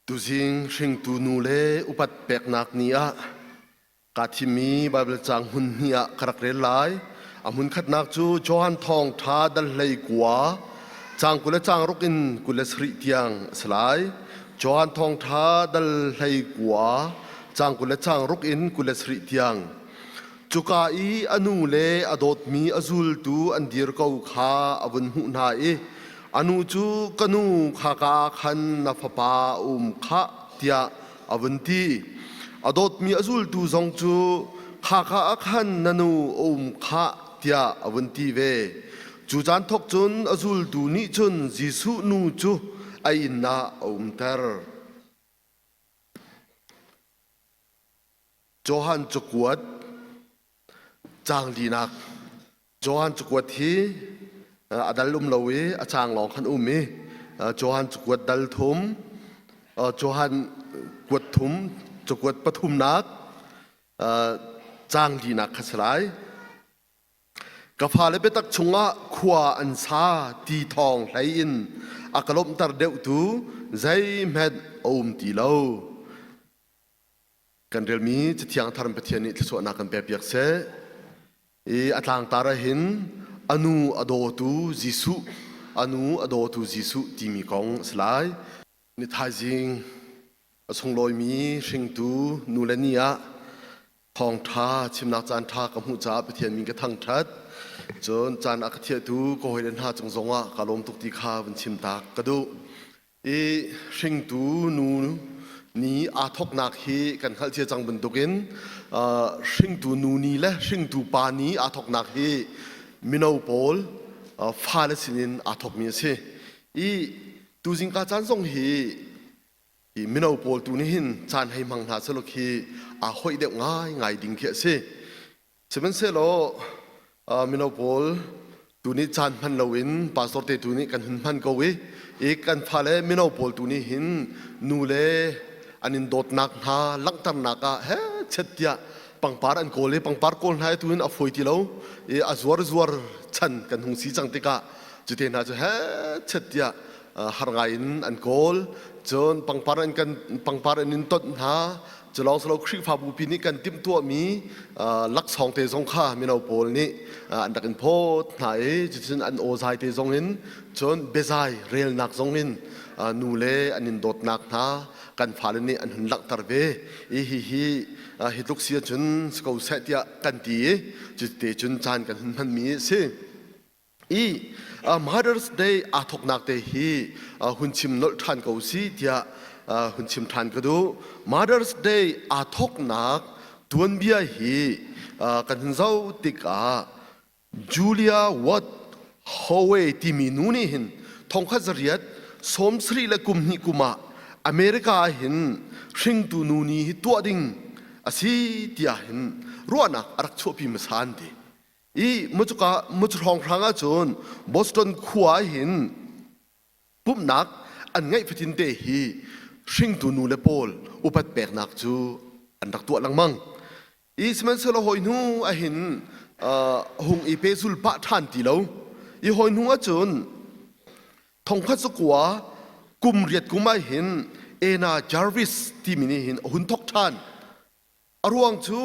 Tuzing hringtu nu le upat peknak ni ah kaa thimmi Baibal caang hmun hnih ah ka rak rel lai. A hmun khatnak cu Johan Thawngṭha dal 19 caang 20 le caang ruk in 27 tiang a si lai. Johan Thawngṭha dal 19 caang 20 le caang ruk in 27 tiang. Cuka i a nu le a dawtmi a zultu an dir ko kha a vun hmuh hna i A nu cu ka nu khaka ah khan na fapa a um khah tiah a vun ti. A dawtmi a zultu zong cu khaka ah khan na nu a um khah tiah a vun ti ve. Cu caan thawk cun a zultu nih cun Jesuh nu cu a inn ah a umter. Johan cakuat caang linak Johan cakuat hi a dal um lo i a caang lawng khan um i Johan cakuat dal thum Johan kuat thum cakuat pathumnak caang linak kha si lai. Ka fale biatak chungah khua an sa ti thawng hlei in a ka lawmhter deuhtu zeihmanh a um ti lo. Kan relmi Cathiang Thar Pathian nih thluachuahnak kan pekpiak seh. I a tlangtar ah hin a nu a dawtu Jesuh, a nu a dawtu Jesuh timi kong a si lai. Ni thaizing a sunglawimi hringtu nu le ni ah thawngṭha chimnak caan ṭha ka hmuh caah Pathian min ka thangṭhat. Cun caan a ka thiahtu ka hawile hna cung zongah ka lawm tuk ti kha vun chim tak ka duh. I hringtu nu ni aa thawknak hi kan hngalh cia cang bantukin hringtu nu ni le hringtu pa ni aa thawknak hi mino pawl fale sinin aa thawkmi a si. I tuzingka caan zong hi hi mino pawl tu nih hin caan hei hmang hna selaw khi aa hoih deuh ngaingai ding khi a si. Sihmanhsehlaw mino pawl tu nih caan hman loin pastor te tu nih kan hun hman ko i i kan fale mino pawl tu nih hin nu le an in dawtnak hna langhternak ah he chet tiah pangpar an kawl i pangpar kawl hna tu in a fawi ti lo i a zuar zuar chan kan hung si cang tikah cute hna cu he chet tiah har ngai in an kawl cun pangpar an kan pangpar an in tonh hna Culawng silo Khrihfabu pi nih kan timhtuahmi laksawng te zong kha mino pawl nih an rak in phawt hna i cuticun an awzai te zong in cun biazai relnak zong in nu le an in dawtnak hna kan fale nih an hun langhter ve i hihi hi tluk si ahcun si ko seh tiah kan ti i cuti cun caan kan hun hmanmi a si. I Mother's Day aa thawknak te hi hun chim nolh ṭhan ko si tiah hun chim ṭhan ka duh. Mother's Day aa thawknak tuanbia hi kan hun zoh tikah Julia Watt Howe timi nu nih hin thongkhat zariat sawmsarih le kum hnih kum ah America ah hin hringtu nu ni hi tuah ding a si tiah hin ruahnak a rak chuahpi hmasa an ti. I mucuka mucu hrawnghrang ahcun Boston khua hin pumhnak an ngeih fatin te hi hringtu nu le pawl upat peknak cu an rak tuah lengmang. I sihmanhsehlaw hawi hnu ahin hung i pehzul pah ṭhan ti lo. I hawi hnu ahcun thongkhat zakua kum riat kum ah hin Ena Jarvis timi nih hin a hun thok ṭhan. A ruang cu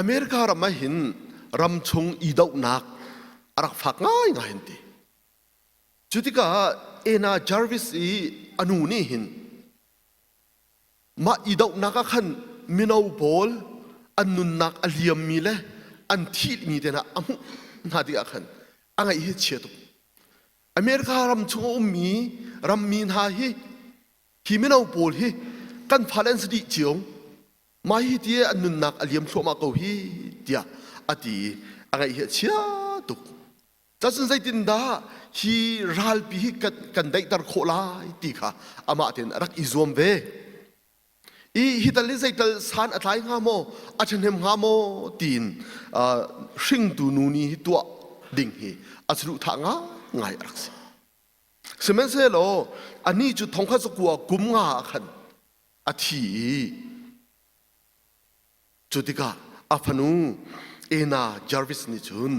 America ram ah hin ramchung i dohnak a rak fak ngaingai an ti. Cu tikah Anna Jarvis i a nu nih hin mah i dohnak ah khan mino pawl an nunnak a liammi le an thihmi te hna a hmuh hna tikah khan a ngaih hi chia tuk. America ram chung a ummi rammi hna hi hi mino pawl hi kan fale an si dih cio Mah hi ti an nunnak a liam thluahmah ko hi tiah a ti i a ngaih hi a chia tuk. Cacun zeitindah hi ralpi hi kan, kan daihter khawh lai ti kha amah tein a rak i zuam ve. I hi tal hi zeital san a tlai hnga maw, a ṭhahnem hnga maw tiin uh, hringtu nu nih hi tuah ding hi a saduhthah ngaingai a rak si. Sihmanhsehlaw anih cu thongkhat zakua kum nga ah khan a thi i cu tikah a fanu Ena Jarvis nih cun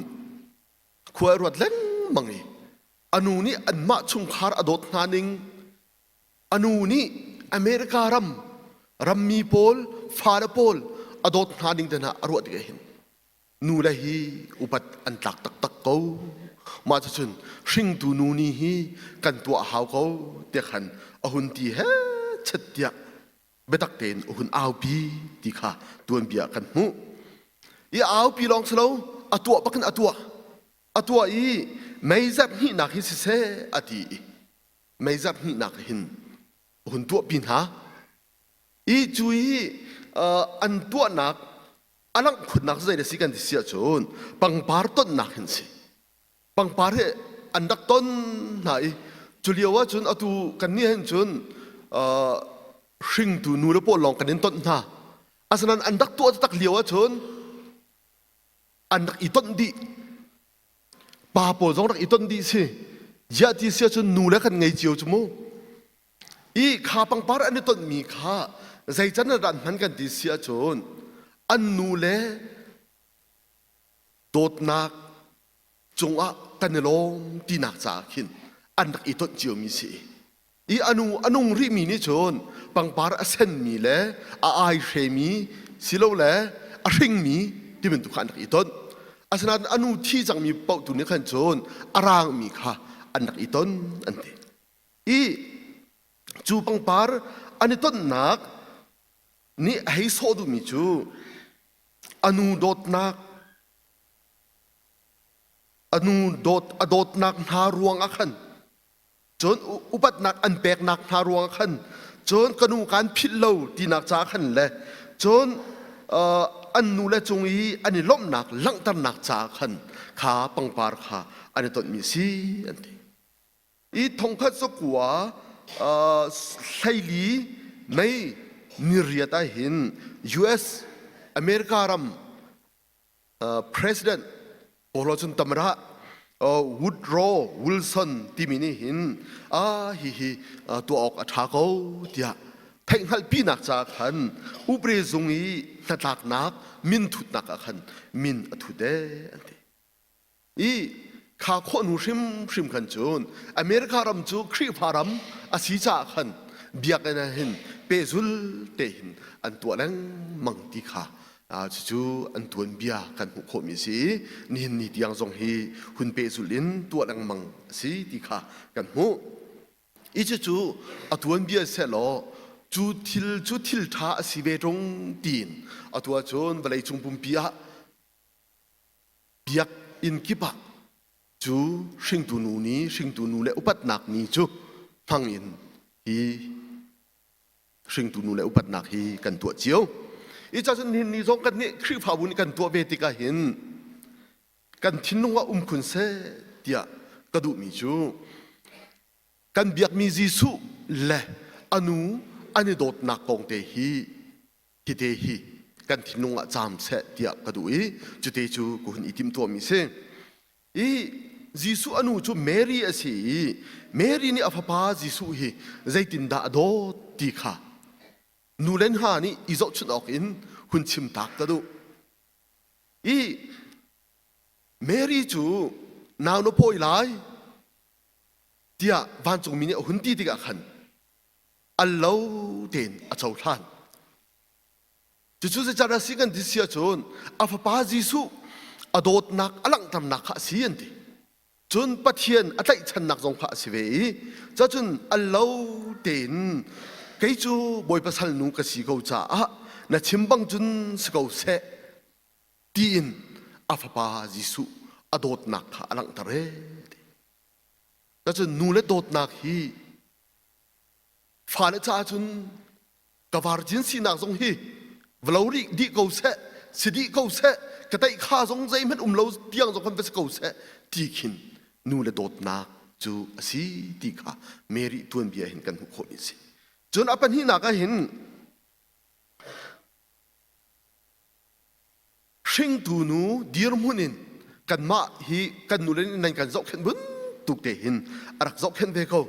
khua a ruat lengmang i a nu nih anmah chungkhar a dawt hna ning A nu nih America ram rammi pawl fale pawl a dawt hna ding te hna a ruah tikah hin nu le hi upat an tlak taktak ko. Mah cucun hringtu nu ni hi kan tuah hau ko tiah khan a hun ti he chet tiah biatak tein a hun aupi ti kha tuanbia kan hmuh. I aupi lawng si lo a tuah bakin a tuah. A tuah i mei zarh hnihnak hi siseh a ti i mei zarh hnihnak hin a hun tuahpi hna. I cu i an tuahnak a langh khunnak zei na si kan ti si ahcun pangpar tonnak hin si. Pangpar hi an rak ton hna i cu lio ahcun atu kan nih hin cun hringtu nu le pawl lawng kan in tonh hna. Asinain an rak tuah tak lio ahcun an rak i tonh dih. Pa pawl zong rak i tonh dih si. Ziah ti si ahcun nu le kan ngei cio cu mu. I kha pangpar an i tonhmi kha zei can ah dah an hman kan ti si ahcun an nu le dawtnak cungah kan i lawm tinak caah khin an rak i tonh ciomi si. I a nu a nung rihmi nih cun pangpar a senmi le a aihremi silole a hringmi ti bantuk kha an rak i tonh. Asinain a nu thi cangmi paoh tu nih khan cun a raangmi kha an rak i ton an ti. I cu pangpar an i tonnak nih a hei sawh duhmi cu a nu dawtnak a nu dawt a dawtnak hna ruang ah khan cun upatnak an peknak hna ruang ah khan cun ka nu kaan philh lo tinak caah khan le cun an nu le cung i an i lawmhnak langhternak caah khan kha pangpar kha an i tonhmi a si an ti. I thongkhat zakua 14 May ni riat ah hin US America ram President Paul cun tamrah Woodrow Wilson timi nih hin a hihi tuah awk a ṭha ko tiah theihhngalhpinak caah khan upre zung i hnatlaknak min thutnak ah khan min a thut ee an ti. I kha khawhnu hrimhrim khan cun America ram cu Khrihfa ram a si caah khan biakinn ah hin pehzul te hin an tuah lengmang ti kha cucu an tuanbia kan hmuh khawhmi a si i nihin ni tiang zong hi hun pehzul in tuah lengmang a si ti kha kan hmuh. I cucu a tuanbia sehlaw cu thil cu thil ṭha a si ve ṭung tiin atu ahcun vawleicung pumpi ah biakinn kip ah cu hringtu nu ni hringtu nu le upatnak ni cu hmang in hi hringtu nu le upatnak hi kan tuah cio. I cun nihin ni zong kan nih Khrihfabu nih kan tuah ve tikah hin kan thinlung ah um khun seh tiah ka duhmi cu kan biakmi Jesuh le a nu an i dawtnak kong te hi hite hi kan thinlung ah caam seh tiah ka duh i cute cu ka hun i timhtuahmi si. I Jesuh a nu cu Mary a si i Mary nih a fapa Jesuh hi zeitindah a dawt ti kha nu le hna nih i zohchunh awk in hun chim tak ka duh. I Mary cu nau na pawi lai tiah vancungmi nih a hun ti tikah khan al lo tein a cohlan. Cucu zeicahdah si kan ti si ahcun a fapa Jesuh a dawtnak a langhternak kha a si an ti. Cun Pathian a tlaihchannak zong kha a si ve i cacun al lo tein kei cu Bawipa salnu ka si ko caah na chim bang cun si ko seh tiin a fapa Jesuh a dawtnak kha a langhter ee. Cacun nu le dawtnak hi fale caah cun ka virgin sinak zong hi vlo rih dih ko seh si dih ko seh ka teih kha zong zeihmanh um lo tiang zong kan va si ko seh ti khin nu le dawtnak cu a si ti kha Mary tuanbia hin kan hmuh khawhmi a si. Cun a pahnihnak ah hin hringtu nu dirhmun in kanmah hi kan nu le nan kan zohkhenh bantuk te hin a rak zohkhenh ve ko.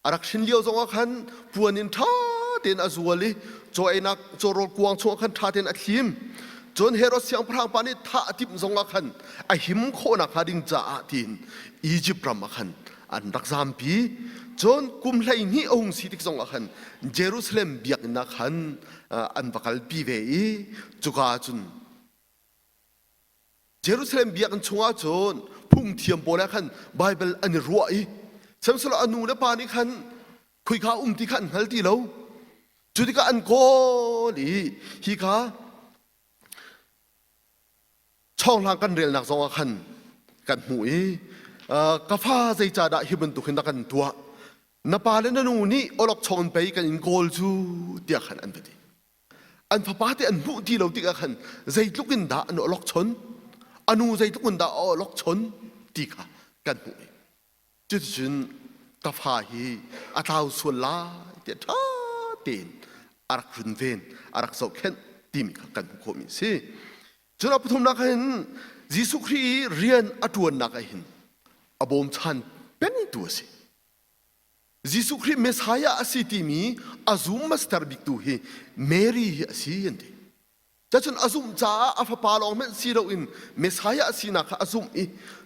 A rak hrin lio zongah khan puan in ṭha tein a zual i caw einak cawrawl kuang chungah khan ṭha tein a thlim. Cun Herod siangpahrang pa nih thah a timh zongah khan a him khawh nakhnga ding caah tiin Izipt ram ah khan an rak zampi. Cun kum 12 a hung si tik zong ah khan Jerusalem biakinn ah khan an va kalpi ve i cuka ah cun Jerusalem biakinn chungah cun phungthiam pawl ah khan Baibal an i ruah i sihmanhsehlaw a nu le pa nih khan khuika um ti kha an hngal ti lo. Cu tikah an kawl i hika chawnghlang kan relnak zong ah khan kan hmuh i ka fa zeicahdah hi bantuk hin na kan tuah na pa le na nu nih awlokchong in pei kan in kawl cu tiah khan an va ti. An fapa te an hmuh ti lo tikah khan zeitluk in dah an awlokchon a nu zeitluk in dah a awlokchon ti kha kan hmuh i cuticun ka fa hi a tlau sual lai tiah ṭha tein a rak runven a rak zohkhenh timi kha kan hmuh khawhmi a si. Cun a pathumnak ah hin Jesuh Khrih i rian a ṭuannak ah hin a bawmchan pengtu a si. Jesuh Khrih Messiah a si timi a zum master biktu hi Mary hi a si an ti. Cacun a zumh caah a fapa lawng hmanh si loin Messiah a sinak kha a zumh i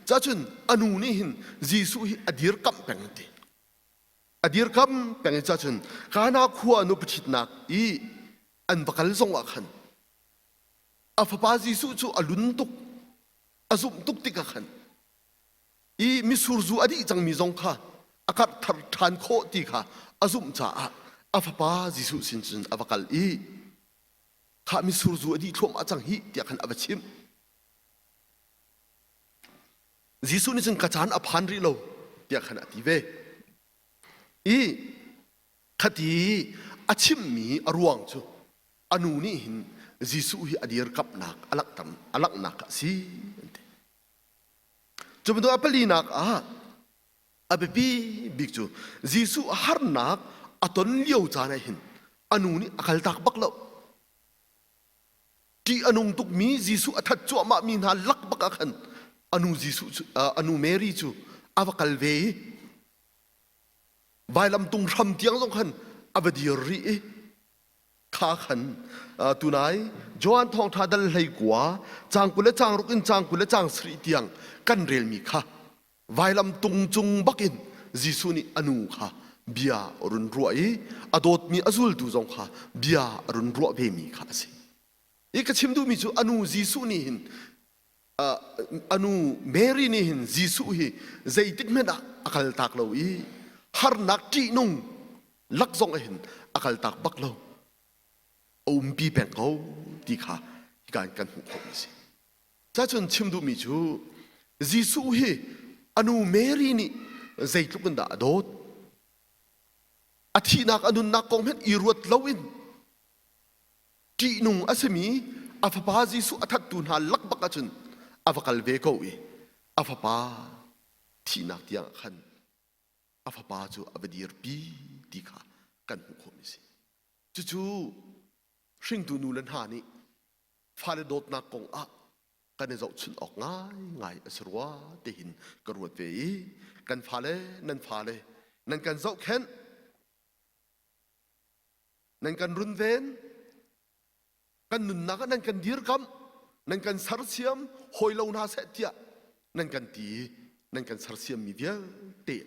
cacun a nu nih hin Jesuh hi a dirkamh peng an ti. A dirkam peng i cacun Kana khua nu paṭhitnak i an va kal zong ah khan a fapa Jesuh cu a lun tuk a zumh tuk tikah khan i mitsur zu a dih cangmi zong kha a karh thar ṭhan khawh ti kha a zumh caah a fapa Jesuh sin cun a va kal i kha mitsur zu a dih thluahmah cang hih tiah khan a va chimh. Jesuh nih cun ka caan a phan rih lo tiah khan a ti ve. I khati a chimmi a ruang cu a nu nih hin Jesuh hi a dirkamhnak a langhter a langhnak a si an ti. Cu bantuk a palinak ah a biapi bik cu Jesuh harnak a ton lio caan ah hin a nu nih a kaltak bak lo. Ṭih a nung tukmi Jesuh a that cuahmahmi hna lak bak ah khan a nu Jesuh cu a nu Mary cu a va kal ve i vailamtung hram tiang zong khan a va dir rih i kha khan tunai Johan thawngṭha dal 19 caang 20 le caang ruk in caang 20 le caang sarih tiang kan relmi kha vailam tung cung bakin Jesuh nih a nu kha bia a run ruah i a dawtmi a zultu zong kha bia a run ruah vemi kha a si. I ka chim duhmi cu a nu Jesuh nih hin a nu Mary nih hin Jesuh hi zeitik hmanh ah a kaltak lo i harnak ṭihnung lak zong ah hin a kaltak bak lo. A umpi peng ko ti kha hika in kan hmuh khawhmi a si. Cacun chim duhmi cu Jesuh hi a nu Mary nih zeitluk in dah a dawt. A thihnak a nunnak kong hmanh i ruat loin ṭihnung a simi a fapa Jesuh a thattu hna lak bak ahcun a va kal ve ko i a fapa thihnak tiang ah khan a fapa cu a va dirpi ti kha kan hmuh khawhmi a si. Cucu hringtu nu le hna nih fale dawtnak kong ah kan i zohchunh awk ngaingai a si rua tihin ka ruat ve i kan fale nan fale nan kan zohkhenh nan kan runven kan nunnak ah nan kan dirkamh nan kan sersiam hawi lo hna seh tiah nan kan ti nan kan sersiammi vialte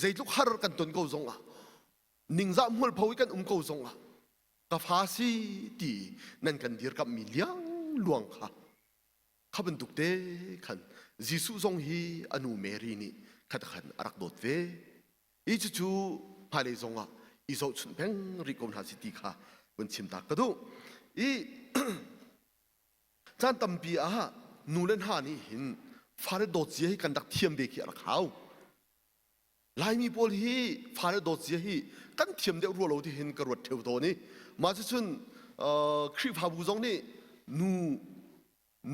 zeitluk har kan ton ko zong ah ningzah hmualpho i kan um ko zong ah ka fa si ti nan kan dirkamhmi liang luang kha kha bantuk te khan Jesuh zong hi a nu Mary nih khat khan a rak dawt ve Hi cucu hmailei zongah i zohchunh peng rih ko hna si ti kha vun chim ta ka duh. I caan tampi ah nu le hna nih hin fale dawt zia hi kan rak thiam ve khi a rak hau. Laimi pawl hi fale dawt zia hi kan thiam deuh rua lo ti hin ka ruat ṭheo tawn i mah cucun Khrihfabu zong nih nu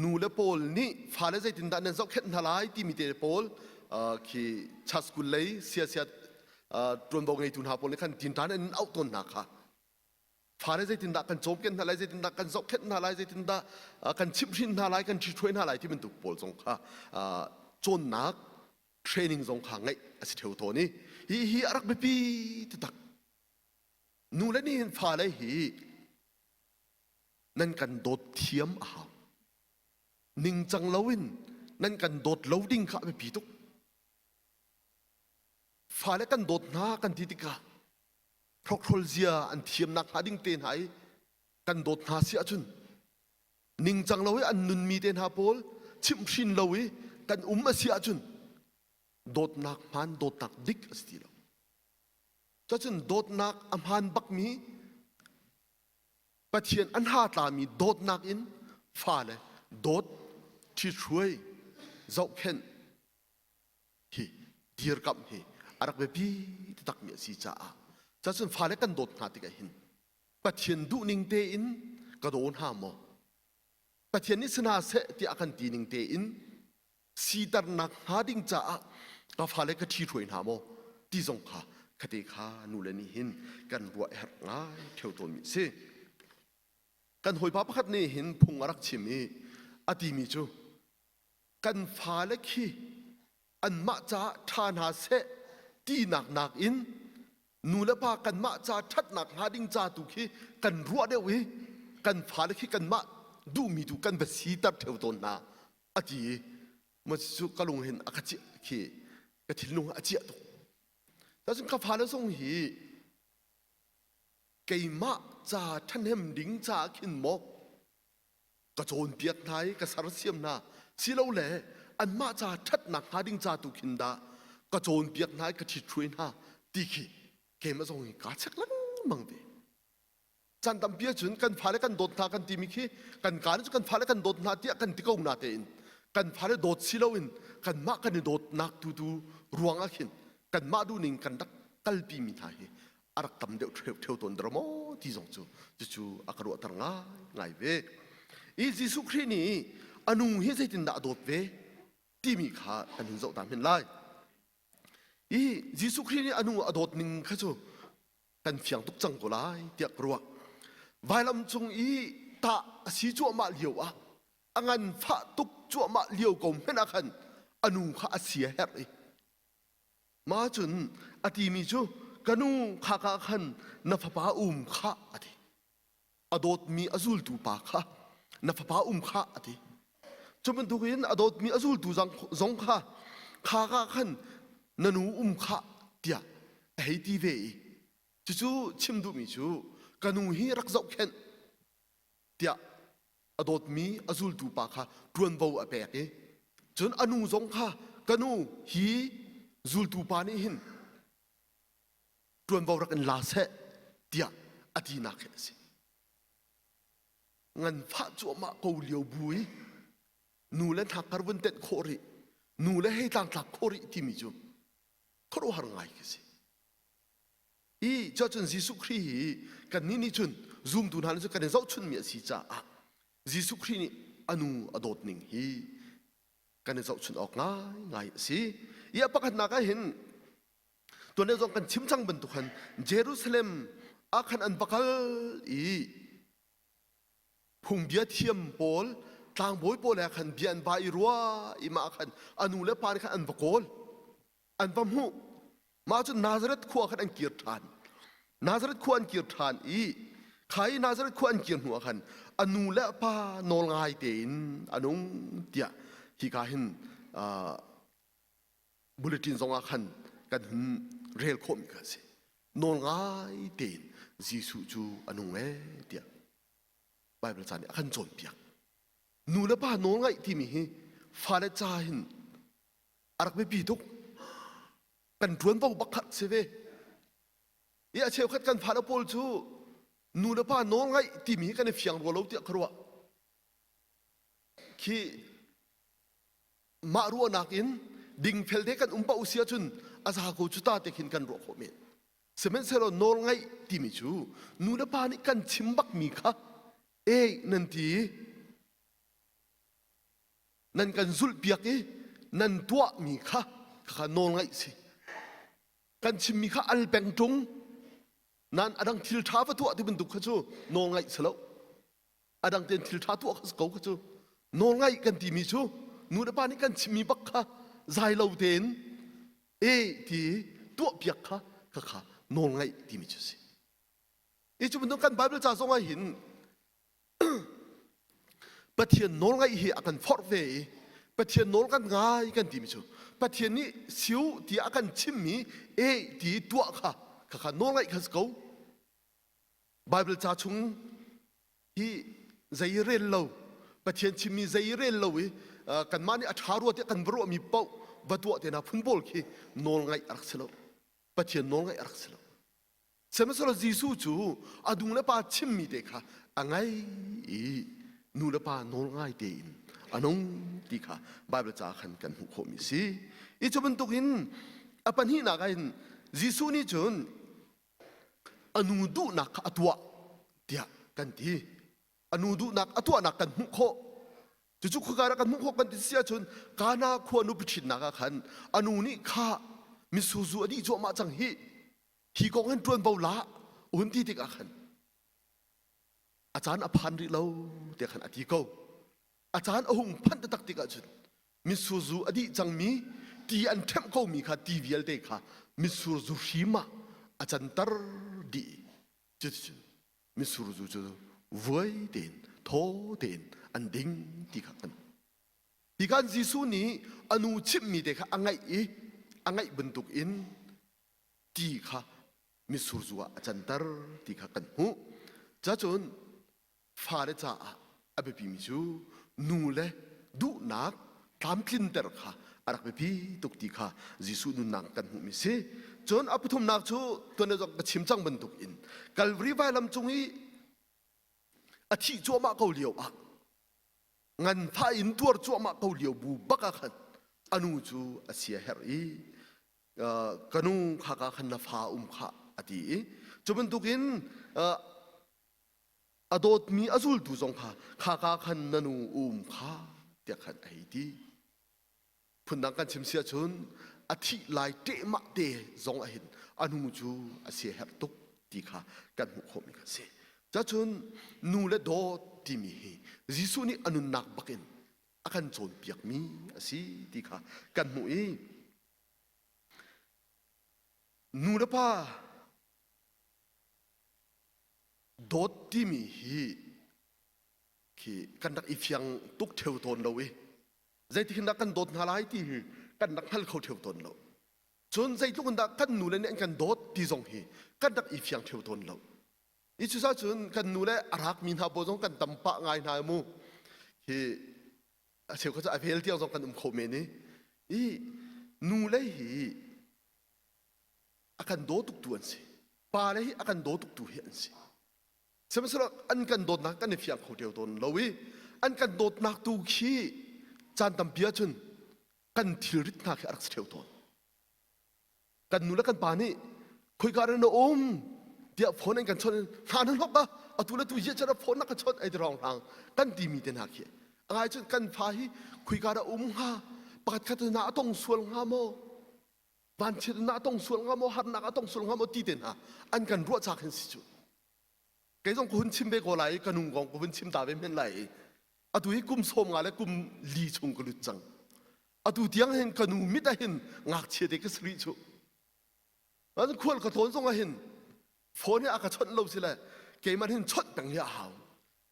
nu le pawl nih fale zeitindah nan zohkhenh hna lai timi te pawl khi church school lei siasia ṭuanvo ngeitu hna pawl nih khan tinṭan an auh tawn hna kha fale zeitindah kan cawmken hna lai zeitindah kan zohkhenh hna lai zeitindah kan chimhhrin hna lai kan ṭhithruai hna lai ti bantuk pawl zong kha cawnnak training zong kha ngeih a si ṭheo tawn i hi hi a rak biapi taktak nu le nih hin fale hi Nan kan dawt thiam a hau. Ningcang loin nan kan dawt lo ding kha a biapi tuk. Fale kan dawt hna kan ti tikah hrokhrol zia an thiamnak hnga ding te hna i kan dawt hna si ahcun ningcang lo i an nunmi te hna pawl chimhhrin lo i kan um a si ahcun dawtnak hmaan dawtnak dik a si ti lo. Cucun dawtnak a hmaan bakmi Pathian an ha tlami dawtnak in fale dawt ṭhithruai zohkhenh hi dirkamh hi a rak biapi takmi a si caah cacun fale kan dawt hna tikah hin Pathian duhning tein ka daw hna maw Pathian nih si hna seh tiah a kan ti ning tein siternak hnga ding caah ka fale ka ṭhithruai hna maw ti zong kha khate kha nule nih hin kan ruah a herh ngai ṭheo tawnmi a si. Kan hawipa pakhat nih hin phung a rak chim i a timi cu kan fale khi anmah caah ṭha hna seh tinak nakin nu le pa kanmah ca ṭhatnak hnga ding ca tu khi kan ruah deuh i kan fale khi kanmah duhmi tu kan va siter ṭheo tawn hna a ti i ma cu ka lung hin a ka ciah khi ka thinlung a ciah tuk. Cun ka fale zong hi keimah ca ṭhahnem ding caah khin maw ka cawnpiak hna i ka sersiam hna silole anmah ca ṭhatnak hnga ding ca tu khin dah ka cawnpiak hna i ka ṭhithruai hna ti khi keimah zong hi kaa check lengmang ve. Caan tampi ahcun kan fale kan dawt hna kan timi khi kan kaa cu kan fale kan dawt hna tiah kan ti ko na tein kan fale dawt si loin kanmah kan i dawtnak tu tu ruang ah khin kanmah duhning kan rak kalpi mi hna hi a rak tam deuh ṭheu ṭheu tawn dara maw ti zong cu cucu a ka ruahter ngai ngai ve. I Jesuh Khrih nih a nu hi zeitindah a dawt ve timi kha kan hun zoh ta hmin lai. I Jesuh Khrih nih a nu a dawt ning kha cu kan fiang tuk cang ko lai tiah ka ruah. Vailam cung i tah a si cuahmah lio ah a nganfah tuk cuahmah lio ko hmanh ah khan a nu kha a sia herh i mah cun a timi cu ka nu khaka khan na fapa um khah a ti. A dawtmi a zultu pa kha na fapa um khah a ti. Cu bantukin a dawtmi a zultu zong kha khaka khan na nu um khah tiah a hei ti ve i cucu chim duhmi cu ka nu hi rak zohkhenh tiah a dawtmi a zultu pa kha ṭuanvo a pek i cun a nu zong kha ka nu hi zultu pa nih hin ṭuanvo rak in la seh tiah a tinak hi a si. Nganfah cuahmah ko lio bu i nu le hnakkar vun tenh khawh rih nu le hei tlangtlak khawh rih timi cu khuaruahhar ngai khi si. I cuahcun Jesuh Khrih hi kannih nih cun zumtu hna nih cun kan i zohchunmi a si caah Jesuh Khrih nih a nu a dawt ning hi kan i zohchun awk ngaingai a si. I a pakhatnak ah hin tuan zong kan chim cang bantuk khan Jerusalem ah khan an va kal i phungbia thiam pawl tlangbawi pawl he khan bia an va i rua i mah khan a nu le pa nih khan an va kawl an va hmuh. Mah cu Nazareth khua khan an kir ṭhan. Nazareth khua an kir ṭhan i kha i Nazareth khua an kir hnu ah khan a nu le a pa nawl ngai tein a nung tiah hika hin bulletin zong ah khan kan hun rel khawhmi kha a si. Nawl ngai tein Jesuh cu a nung ee tiah Baibal ca nih a kan cawnpiak. Nu le pa nawl ngaih timi hi fale ca hin a rak biapi tuk kan ṭuanvo bak kha si ve i a cheukhat kan fale pawl cu nu le pa nawl ngaih timi hi kan i fiang rua lo tiah ka ruah khi mah ruahnak in dingfel te kan um paoh si ahcun a za ko cu ta te khin kan ruah khawh men sihmanhsehlaw nawl ngaih timi cu nu le pa nih kan chim bakmi kha e nan ti Nan kan zulhpiak i nan tuahmi kha kha nawl ngaih si. Kan chimmi kha al peng ṭung. Nan a dang thil ṭha va tuah ti bantuk kha cu nawl ngaih si lo. A dang tein thil ṭha tuah kha si ko kha cu. Nawl ngaih kan timi cu nu le pa nih kan chimmi bak kha zai lo tein e ti tuahpiak kha kha kha nawl ngaih timi cu si. I cu bantuk kan Bible ca zong ah hin Pathian nawlngaih hi a kan forh ve i Pathian nawl kan ngai kan timi cu. Pathian nih siu tiah a kan chimmi e ti tuah kha khakha nawlngaih kha si ko. Bible ca chung hi zei rel lo Pathian chimmi zei rel lo i kanmah nih a ṭha rua tiah kan va ruahmi paoh va tuah te hna phun pawl khi nawlngaih a rak si lo. Pathian nawlngaih a rak si lo. Sihmanhsehlaw Jesuh cu a nu le pa chimmi te kha a ngai i nu le pa nawl ngai tein a nung ti kha Baibal ca khan kan hmuh khawhmi a si. I cu bantukin a pahnihnak ah hin Jesuh nih cun a nu duhnak kha a tuah tiah kan ti. A nu duhnak a tuahnak kan hmuh khawh. Cucu khuaka ah kan hmuh khawh kan ti si ahcun Kana khua nupi ṭhitnak ah khan a nu nih kha mitsur zu a dih cuahmah cang hih hi kong hin ṭuanvo la hun ti tikah khan a caan a phan rih lo tiah khan a ti ko. A caan a hung phanh taktak tikah cun mitsur zu a dih cangmi ti an ṭhemh komi kha ti vialte kha mitsur zu hrim ah a canter dih. Cuticun mitsur zu cu vuai tein thaw tein an ding ti kha kan Hi kan Jesuh nih a nu chimhmi te kha a ngaih i a ngaih bantuk in ti kha mitsur zu ah a canter ti kha kan hmuh. Cacun fale caah a biapimi cu nu le duhnak tlamtlinter kha a rak biapi tuk ti kha Jesuh nunnak kan hmuhmi si. Cun a pathumnak cu tuan zong ka chim cang bantuk in Calvary vailam cung i a thih cuahmah ko lio ah nganfah in tuar cuahmah ko lio bu bak ah khan a nu cu a sia herh i ka nu khaka khan na fa um khah a ti i cu bantukin a dawtmi a zultu zong kha khaka khan na nu um kha tiah khan a hei ti. Phundang kan chim si ahcun a thih lai ṭehmah te zong ah hin a nu cu a siaherh tuk ti kha kan hmuh khawhmi kan si. Cacun nu le dawt timi hi Jesuh nih a nunnak bakin a kan cawnpiakmi a si ti kha kan hmuh i nu le pa dawt timi hi khi kan rak i fiang tuk ṭheo tawn lo i zeitik in dah kan dawt hna lai ti hi kan rak hngal kho ṭheo tawn lo. Cun zeitluk in dah kan nule nih an kan dawt ti zong hi kan rak i fiang ṭheo tawn lo. I cucaah kan nu le a rakmi hna pawl zong kan tam pah ngai hna mu. Hi a cheukhat cu a vel tiang zong kan um kho men i i nu le hi a kan daw tuktu an si. Pa le hi a kan daw tuktu hi an si. Sihmanhsehlaw an kan dawtnak kan i fiang kho ṭheo tawn lo i an kan dawtnak tu khi caan tampi ahcun kan thilrit hna khi a rak si ṭheo tawn. Kan nu le kan pa nih khoika ah na um tiah phone an kan chawnh hna na hlok ah atu le tu ziah cat phone na ka chawnh ai ti rong hrang kan timi te hna khi a ngai cun kan fa hi khoika dah um hnga pakhat khat na a tong sual hnga maw vanchiat na a tong sual hnga maw harnak a tong sual hnga maw ti te hna an kan ruah chak hin si cu kei zong ka hun chim ve ko lai i ka nu kong ka hun chim ta ve men lai i atu hi kum sawm nga le kum li chung ka lut cang atu tiang hin ka nu mit ah hin ngakchia te ka si rih cu an khual ka tlawn zong ah hin phone hi a ka chawnh lo si le keimah hin chawnh peng hi a hau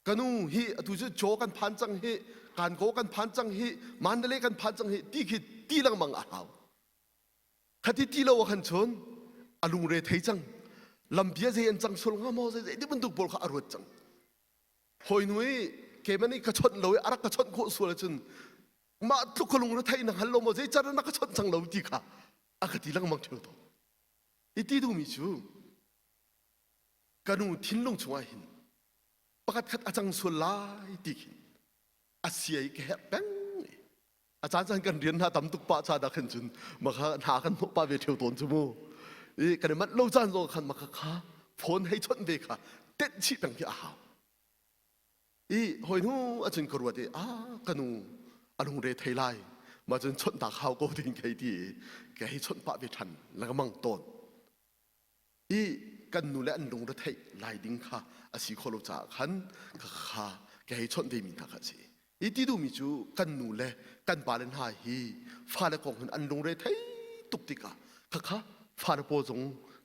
ka nu hi atu cu jaw kan phan cang hi kankaw kan phan cang hi Mandalay kan phan cang hi ti khi ti lengmang a hau Khati ti lo ah khan cun a lungre thei cang. Lampi ah zei an cang sual hnga maw zei zei ti bantuk pawl kha a ruat cang. Hawi nu i keimah nih ka chawnh lo i a rak ka chawnh khawh sual ahcun mah tluk ka lungre thei na hngal lo maw zei car na ka chawnh cang lo ti kha a ka ti lengmang ṭheo tawn. I ti duhmi cu ka nu thinlung chungah hin pakhat khat a cang sual lai ti khin a sia i ka herh peng a caan caan kan rian hna tam tuk pah ca dah khan cun maka hna kan hnawh pah ve ṭheo tawn cu mu i kan i manh lo caan zong khan maka kha phone hei chawnh ve kha tenh chih peng khi a hau i hawi hnu acun ka ruat i a ka nu a lungre thei lai ma cun chawnh ta hau ko ding kei ti i ka hei chawnh pah ve ṭhan lengmang tawn i kan nu le an lungre theih lai ding kha a si khawh lo caah khan kha kha ka hei chawnh ve mi hna kha a si. I ti duhmi cu kan nu le kan pale hna hi fale kong hin an lungre thei tuk tikah khakha fale pawl zong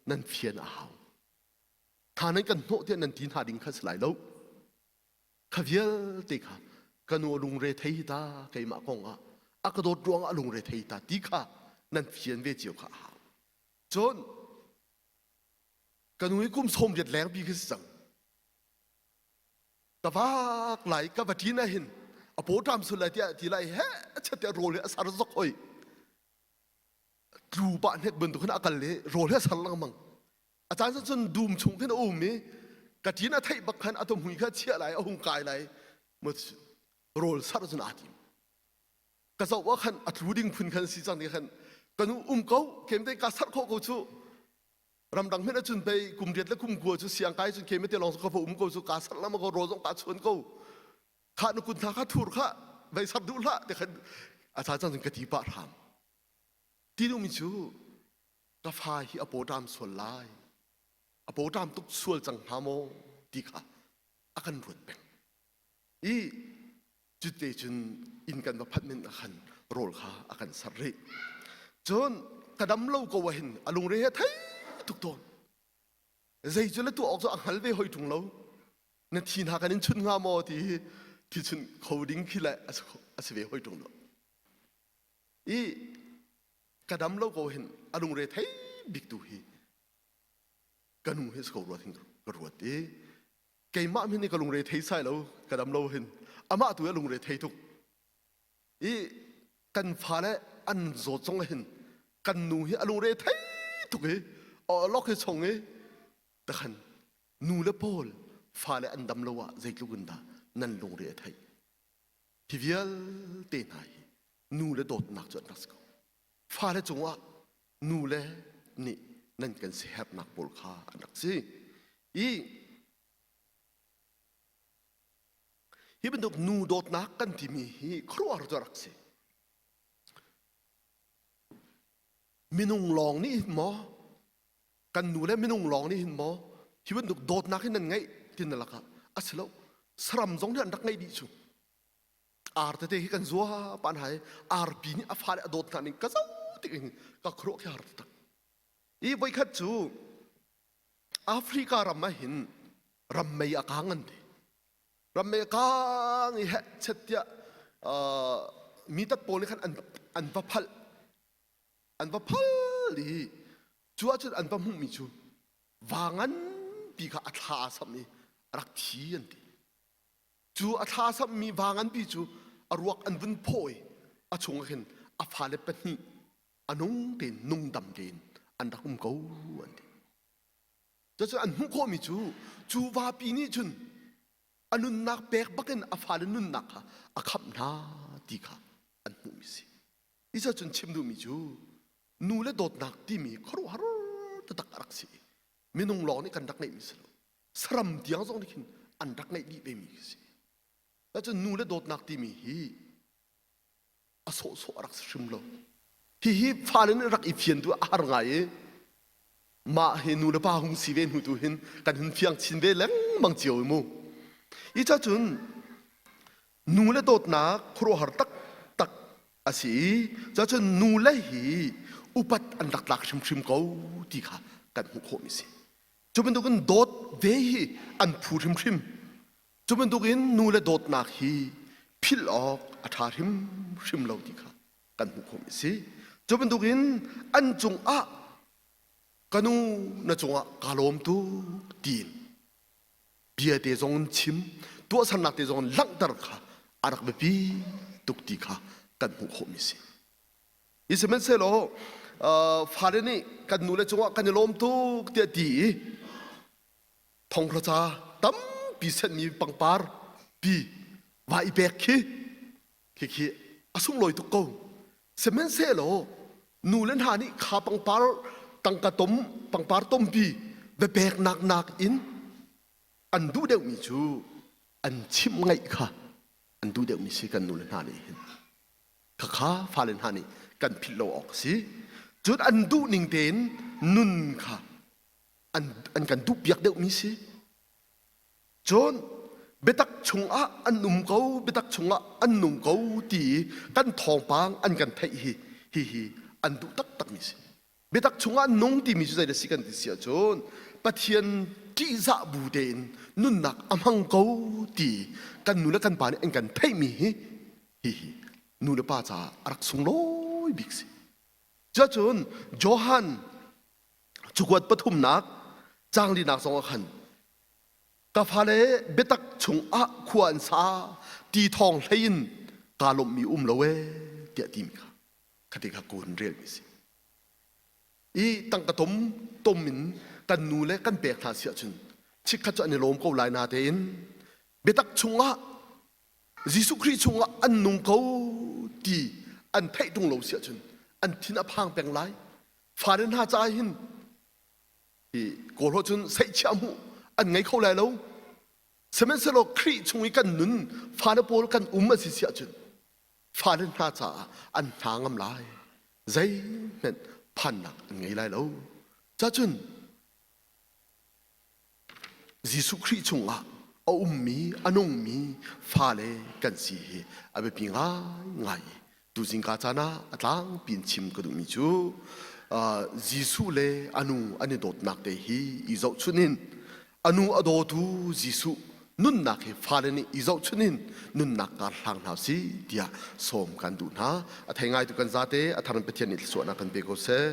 nan fian a hau. Hna nan kan hnawh tiah nan ti hna ding kha si lai lo. Kha vialte kha ka nu a lungre thei hi ta keimah kong ah. A ka dawt ruangah a lungre thei ta ti kha nan fian ve cio kha a hau. Cun ka nu hi kum 80 leng pi khi si cang. Ka vak lai ka va ṭin ah hin a paw ṭam sul lai tiah ti lai he chet tiah rawl hi a sar zok hoi. Tlu pah hnek bantuk hin a kal i rawl hi a sar lengmang. A caan cun dum chung khin a um i ka ṭin a theih bak khan a tuhmui kha chiah lai a hung kai lai rawl sar cun aa tim. Ka zoh ah khan a tlu ding phun khan si cang ti khan ka nu um ko kem te ka sarh khawh ko cu ramdang hmanh ahcun pei kum riat le kum kua cu siang kai cun kem te lawng ka va um ko cu ka sarh lama ko rawl zong ka chuan ko kha na kut hna kha thur kha vei sar duh hlah te khan a ca cang cun ka ti pah hram ti duhmi cu ka fa hi a pawṭam sual lai a pawṭam tuk sual cang hnga maw ti kha a kan ruat peng i cuti cun inn kan va phanh men ah khan rawl kha a kan ser rih cun ka dam lo ko ah hin a lungre he thei tuk tawn zei cu le tuah awk cu a hngal ve hoi ṭung lo na thi hna kan in chun hnga maw ti hi thi chun kho ding khi le a si ve hoi ṭung lo i ka dam lo ko hin a lungre thei bik tu hi ka nu hi si ko ruat hin ka ruat i keimah min ka lungre thei sai lo ka dam lo hin amah tu a lungre thei tuk i kan fale an zawt zong hin kan nu hi a lungre thei tuk i lok hi chong i takhan nu le pawl fale an dam lo ah zeitluk in dah nan lungre a theih hi vialte hna hi nu le dawtnak cu an rak si ko fale cungah nu le nih nan kan siaherhnak pawl kha an rak si i hi bantuk nu dawtnak kan timi hi khuaruahhar cu a rak si minung lawng nih hin maw kan nu le minung lawng nih hin maw hi bantuk dawtnak hi nan ngeih ti na lakah a si lo saram zong nih an rak ngeih dih cu Ar tete hi kan zua pan hai arpi nih a fale a dawt hna ning ka zo tik in ka khuaruah khi har taktak. I voikhat cu Africa ram ah hin ram mei a kaang an ti. Ram mei a kaang i heh chet tiah mi tat pawl nih khan an an va phalh. An va phal i cu ahcun an va hmuhmi cu va nganpi kha a thla aa samh i a rak thi an ti. Cu a thla samhmi va nganpi cu a ruak an vun phaw i a chungah khin a fale pahnih a nung tein nungdam tein an rak um ko an ti. Cucu an hmuh khawhmi cu cu vapi nih cun a nunnak pek bakin a fale nunnak kha a khamh hna ti kha an hmuhmi si. Isa cun chim duhmi cu nu le dawtnak timi khuaruahhar taktak a rak si. Minung lawng nih kan rak ngeihmi si lo. Saram tiang zong nih khin an rak ngeih dih vemi khi si. Cun nu le dawtnak timi hi a sawhsawh a rak si hrim lo. Hihi fale nih rak i fian tu a har ngai i mah hi nu le pa hung si ve hnu tu hin kan hun fiang chin ve lengmang cio i mu. I ca cun nu le dawtnak khuaruahhar taktak a si i cun nu le hi upat an rak tlak hrimhrim ko ti kha kan hmuh khawhmi si. Cu bantukin dawt ve hi an phu hrimhrim. Cu bantukin nu le dawtnak hi philh awk a ṭha hrimhrim lo ti kha kan hmuh khawhmi a si. Cu bantukin an cungah ka nu na cungah kaa lawm tuk tiin bia te zong in chim tuahsernak te zong in langhter kha a rak biapi tuk ti kha kan hmuh khawhmi a si. Hi sihmanhsehlaw fale nih kan nule cungah kan i lawm tuk tiah ti i thonghla ca tampi senhmi pangpar pi va i pek khi khi a sunglawi tuk ko. Sihmanhsehlaw nu le hna nih kha pangpar tangka tom pangpar tompi va peknak nakin an duh deuhmi cu an chimh ngaih kha an duh deuhmi si kan nu le hna nih hin. Khakha fale hna nih kan philh lo awk a si. Cun an duh ning tein nun kha an, an kan duhpiak deuhmi si. Cun biatak chungah an um ko, biatak chungah an nung ko ti i kan thawngpang an kan theih hi hihi an duh taktakmi si. Biatak chungah an nung timi cu zeidah si kan ti si ahcun Pathian ṭihzah bu tein nunnak a hmang ko ti kan nu le kan pa nih an kan theihmi hi hihi. Nu le pa caah a rak sunglawi bik si. Cuacun Johan cakuat pathumnak caang linak zong ah khan ka fale biatak chungah khua an sa ti thawng hlei in kaa lawmhmi um lo ee tiah timi kha khati kha kun relmi si. I tangka tom tom in kan nu le kan pek hna si ahcun chikkhat cu an i lawm ko lai na tein biatak chungah Jesuh Khrih chungah an nung ko ti an theih tung lo si ahcun an thin a phang peng lai. Fale hna caah hin hi kawl cun seihchiah hmuh an ngei kho lai lo. Sihmanhsehlaw Khrih chung i kan nun fale pawl kan um a si si ahcun fale hna caah an hna ngam lai. Zeihmanh phannak an ngei lai lo. Cacun Jesuh Khrih chungah a ummi, a nungmi fale kan si hi a biapi ngaingai i tuzingka caan ah a tlangpi in chim ka duhmi cu Jesuh le a nu an i dawtnak te hi i zohchunh in a nu a dawtu Jesuh nunnak hi fale nih i zohchunh in nunnak kar hlang hna si tiah sawm kan duh hna. A thei ngaitu kan zate a thar in Pathian nih thluachuahnak kan pe ko seh.